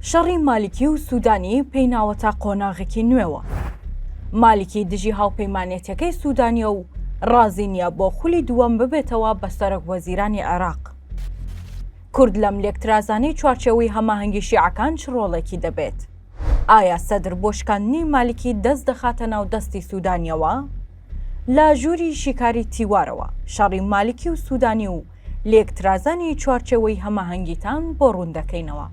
شەڕی مالیکی و سوودانی پێی ناوەتە قۆناغێکی نوێوە. مالیکی دژی هاوپەیمانێتیەکەی سوودانیە و ڕازی نییە بۆ خولی دووەم ببێتەوە بە سەرۆک وەزیرانی عێراق. کورد لەم لێکترازانەی چوارچێوەی هەماهەنگی شیعەکان چ ڕۆڵێکی دەبێت؟ ئایا سەدر بۆ شکاندنی مالیکی دەست دەخاتە ناو دەستی سوودانیەوە؟ لە ژووری شیکاری تیوارەوە شەڕی مالیکی و سوودانی و لێکترازانی چوارچێوەی هەماهەنگیتان بۆ ڕوون دەکەینەوە.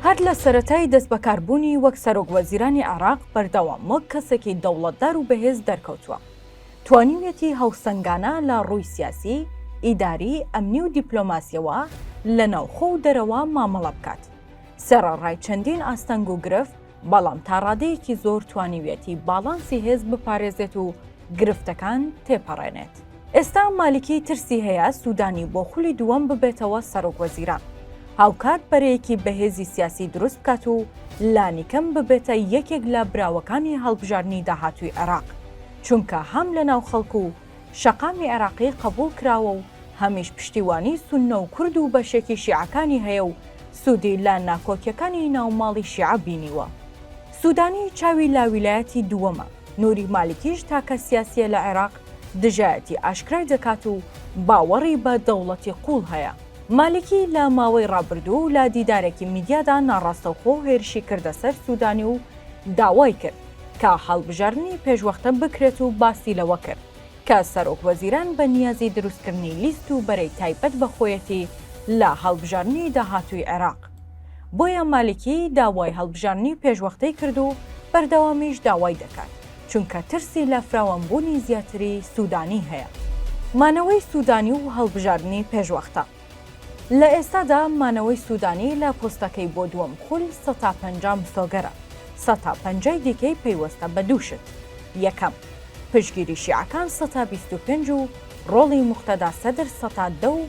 هەر لە سەرەتای دەستبەکاربوونی وەک سەرۆک وەزیرانی عێراق بەردەوام وەک کەسێکی دەوڵەتدار و بەهێز دەرکەوتووە. توانیویەتی هەوسەنگانە لە ڕووی سیاسی، ئیداری، ئەمنی و دیپلۆماسییەوە لە ناوخۆ و دەرەوە مامەڵە بکات. سەرەڕای چەندین ئاستەنگ و گرفت، بەڵام تا ڕادەیەکی زۆر توانیویەتی باڵانسی هێز بپارێزێت و گرفتەکان تێپەڕێنێت. ئێستا مالیکی ترسی هەیە سودانی بۆ خولی دووەم ببێتەوە سەرۆک وەزیران، هاوکات بەرەیەکی بەهێزی سیاسی دروست بکات و لانیکەم ببێتە یەکێک لە براوەکانی هەڵبژاردنی داهاتووی عێراق، چونکە هەم لەناو خەڵک و شەقامی عێراقی قبوڵ کراوە و هەمیش پشتیوانی سوننە و کورد و بەشێکی شیعەکانی هەیە و سوودی لە ناکۆکیەکانی ناو ماڵی شیعە بینیوە. سودانی چاوی لە ویلایەتی دووەمە، نوری مالیکیش تاکە سیاسیە لە عێراق دژایەتی ئاشکرای دەکات و باوەڕی بە دەوڵەتی قوڵ هەیە. مالیکی لە ماوەی ڕابردوو لە دیدارێکی میدیادا ناڕاستەوخۆ هێرشی کردە سەر سودانی و داوای کرد کە هەڵبژاردنی پێشوەختە بکرێت و باسی لەوە کرد کە سەرۆک وەزیران بە نیازی دروستکردنی لیست و بەرەی تایبەت بە خۆیەتی لە هەڵبژاردنی داهاتووی عێراق. بۆیە مالیکی داوای هەڵبژاردنی پێشوەختەی کرد و بەردەوامیش داوای دەکات، چونکە ترسی لە فراوانبوونی زیاتری سوودانی هەیە. مانەوەی سوودانی و هەڵبژاردنی پێشوەختە. لە ئێستادا مانەوەی سوودانی لە پۆستەکەی بۆ دووەم خول سەتا 50 مسۆگەرە، سەتا پەنجای دیکەی پەیوەستە بە دوو شت، یەکەم، پشتگیری شیعەکان سەتا 25 و ڕۆڵی موقتەدا سەدر سەتا دە و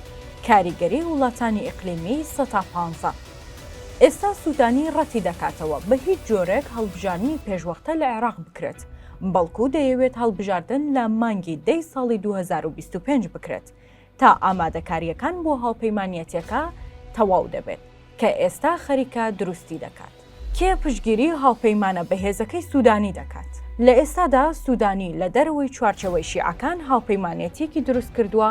کاریگەری وڵاتانی ئیقلیمی سەتا پانزە. ئێستا سوودانی ڕەتی دەکاتەوە بە هیچ جۆرێک هەڵبژاردنی پێشوەختە لە عێراق بکرێت، بەڵکو دەیەوێت هەڵبژاردن لە مانگی دەی ساڵی 2025 بکرێت، تا ئامادەکارییەکان بۆ هاوپەیمانیەتیەکە تەواو دەبێت کە ئێستا خەریکە دروستی دەکات. کێ پشتگیری هاوپەیمانە بەهێزەکەی سودانی دەکات؟ لە ئێستادا سودانی لە دەرەوەی چوارچێوەی شیعەکان هاوپەیمانێتیەکی دروست کردووە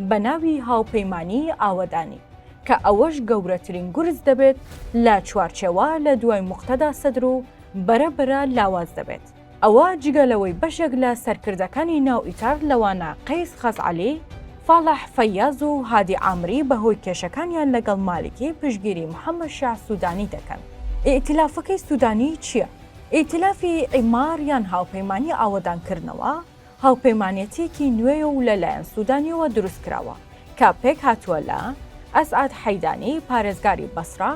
بە ناوی هاوپەیمانیی ئاوەدانی کە ئەوەش گەورەترین گورز دەبێت لە چوارچێوە لە دوای موقتەدا سەدر و بەرە بەرە لاواز دەبێت. ئەوە جگە لەوەی بەشێک لە سەرکردەکانی ناو ئیتار لەوانە قەیس خەزعەلی، فاڵح فەیاز و هادی عامری بەهۆی کێشەکانیان لەگەڵ مالیکی پشتگیری محەمەد شیاع سودانی دەکەن. ئیئتیلافەکەی سودانی چییە؟ ئیئتیلافی عیمار یان هاوپەیمانی ئاوەدانکردنەوە، هاوپەیمانێتییەکی نوێیە و لەلایەن سودانییەوە دروستکراوە کە پێکهاتووە لە، ئەسعەد حەیدانی پارێزگاری بەسڕە،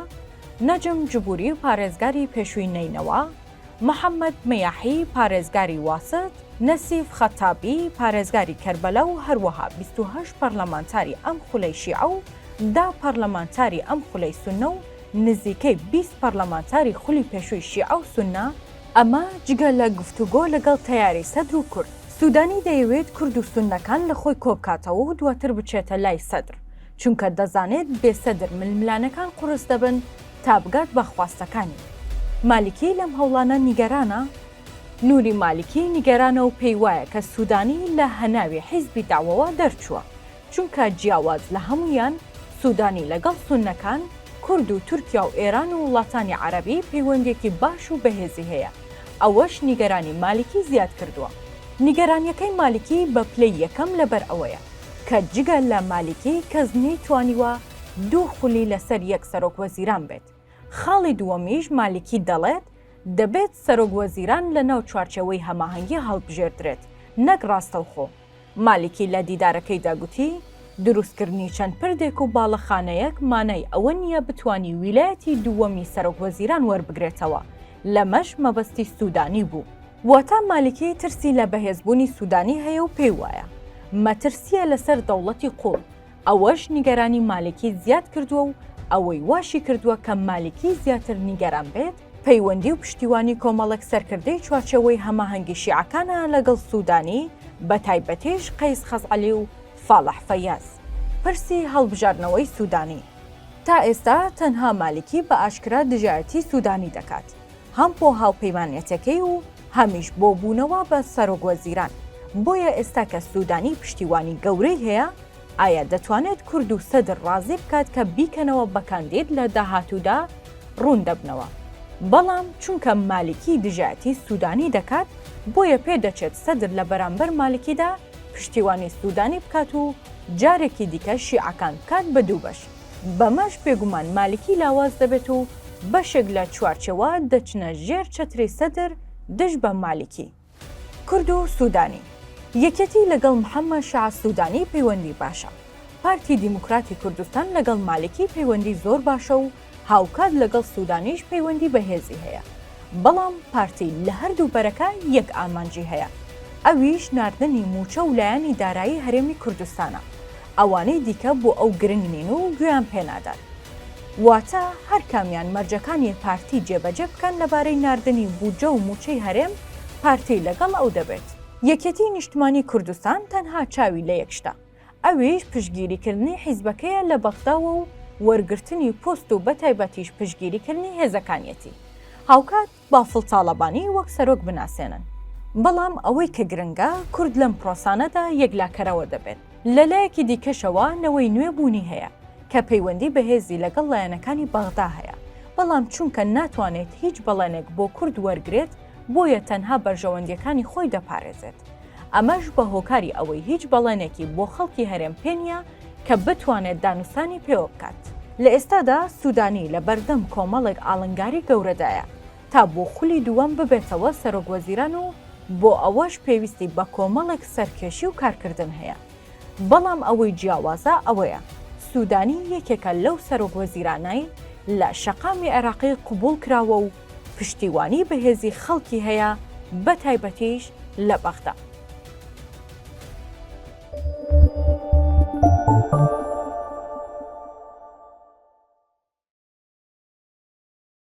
نەجم جبوری پارێزگاری پێشووی نەینەوا، محەمەد مەیاحی پارێزگاری واسط، نەسیف خەتابی پارێزگاری کەربەلا و هەروەها 28 پەرلەمانتاری ئەم خولەی شیعە و دە پەرلەمانتاری ئەم خولەی سوننە و نزیکەی 20 پەرلەمانتاری خولی پێشووی شیعە و سوننە، ئەمە جگە لە گفتوگۆ لەگەڵ تەیاری سەدر و کورد. سودانی دەیەوێت کورد و سوننەکان لە خۆی کۆبکاتەوە و دواتر بچێتە لای سەدر، چونکە دەزانێت بێ سەدر ململانێکان قورس دەبن تا بگات بە خواستەکانی. مالیکی لەم هەوڵانە نیگەرانە؟ نوری مالیکی نیگەرانە و پێی وایە کە سودانی لە هەناوی حیزبی دەعوەوە دەرچووە، چونکە جیاواز لە هەموویان، سودانی لەگەڵ سوننەکان، کورد و تورکیا و ئێران و وڵاتانی عەرەبی پەیوەندییەکی باش و بەهێزی هەیە، ئەوەش نیگەرانی مالیکی زیاد کردووە. نیگەرانییەکەی مالیکی بە پلەی یەکەم لەبەر ئەوەیە کە جگە لە مالیکی کەس نەیتوانیوە دوو خولی لەسەر یەک سەرۆک وەزیران بێت. خاڵی دووەمیش مالیکی دەڵێت دەبێت سەرۆک وەزیران لەناو چوارچێوەی هەماهەنگی هەڵبژێردرێت نەک ڕاستەوخۆ. مالیکی لە دیدارەکەیدا گوتی، دروستکردنی چەند پردێک و باڵەخانەیەک مانای ئەوە نییە بتوانی ویلایەتی دووەمی سەرۆک وەزیران وەربگرێتەوە، لەمەش مەبەستی سودانی بوو. واتا مالیکی ترسی لە بەهێزبوونی سودانی هەیە و پێی وایە مەترسییە لەسەر دەوڵەتی قوڵ، ئەوەش نیگەرانی مالیکی زیاد کردووە و ئەوەی واشی کردووە کە مالیکی زیاتر نیگەران بێت، پەیوەندی و پشتیوانی کۆمەڵێک سەرکردەی چوارچێوەی هەماهەنگی شیعەکانە لەگەڵ سودانی، بەتایبەتیش قەیس خەزعەلی و فاڵح فەیاز. پرسی هەڵبژاردنەوەی سودانی. تا ئێستا تەنها مالیکی بە ئاشکرا دژایەتی سودانی دەکات، هەم بۆ هاوپەیمانێتەکەی و هەمیش بۆ بوونەوە بە سەرۆک وەزیران، بۆیە ئێستا کە سودانی پشتیوانی گەورەی هەیە، ئایا دەتوانێت کورد و سەدر ڕازی بکات کە بیکەنەوە بە کاندید لە داهاتوودا ڕوون دەبنەوە. بەڵام چونکە مالیکی دژایەتی سودانی دەکات، بۆیە پێدەچێت سەدر لە بەرامبەر مالکیدا پشتیوانی سودانی بکات و جارێکی دیکە شیعەکان بکات بە دوو بەش، بەمەش بێگومان مالکی لاواز دەبێت و بەشێک لە چوارچێوە دەچنە ژێر چەتری سەدر دژ بە مالکی. کورد و سودانی. یەکێتی لەگەڵ محەممە شەع سودانی پەیوەندی باشە. پارتی دیموکراتی کوردستان لەگەڵ مالکی پەیوەندی زۆر باشە و هاوکات لەگەڵ سودانیش پەیوەندی بەهێزی هەیە. بەڵام پارتی لە هەردوو بەرەکە یەک ئامانجی هەیە ئەویش ناردنی مووچە و لایەنی دارایی هەرێمی کوردستانە. ئەوانەی دیکە بۆ ئەو گرنگ نین و گوێیان پێنادات. واتە هەر کامیان مەرجەکانی پارتی جێبەجێ بکەن لەبارەی ناردنی بودجە و مووچەی هەرێم، پارتی لەگەڵ ئەو دەبێت. یەکێتی نیشتمانی کوردستان تەنها چاوی لە یەک شتە، ئەویش پشتگیریکردنی حیزبەکەیە لە بەغداوە و وەرگرتنی پۆست و بەتایبەتیش پشتگیریکردنی هێزەکانیەتی. هاوکات بافڵ تاڵەبانی وەک سەرۆک بناسێنن. بەڵام ئەوەی کە گرنگە کورد لەم پرۆسانەدا یەکلاکەرەوە دەبێت. لە لایەکی دیکەشەوە نەوەی نوێ بوونی هەیە کە پەیوەندی بەهێزی لەگەڵ لایەنەکانی بەغدا هەیە، بەڵام چونکە ناتوانێت هیچ بەڵێنێک بۆ کورد وەرگرێت بۆیە تەنها بەرژەوەندیەکانی خۆی دەپارێزێت. ئەمەش بە هۆکاری ئەوەی هیچ بەڵێنێکی بۆ خەڵکی هەرێم پێ نییە کە بتوانێت دانوستانی پێوە بکات. لە ئێستادا سودانی لە بەردەم کۆمەڵێک ئاڵنگاری گەورەدایە تا بۆ خولی دووەم ببێتەوە سەرۆک وەزیران و بۆ ئەوەش پێویستی بە کۆمەڵێک سەرکێشی و کارکردن هەیە. بەڵام ئەوەی جیاوازە ئەوەیە سودانی یەکێکە لەو سەرۆک وەزیرانەی لە شەقامی عێراقی قبوڵ کراوە و پشتیوانی بەهێزی خەڵکی هەیە بەتایبەتیش لە بەغدا.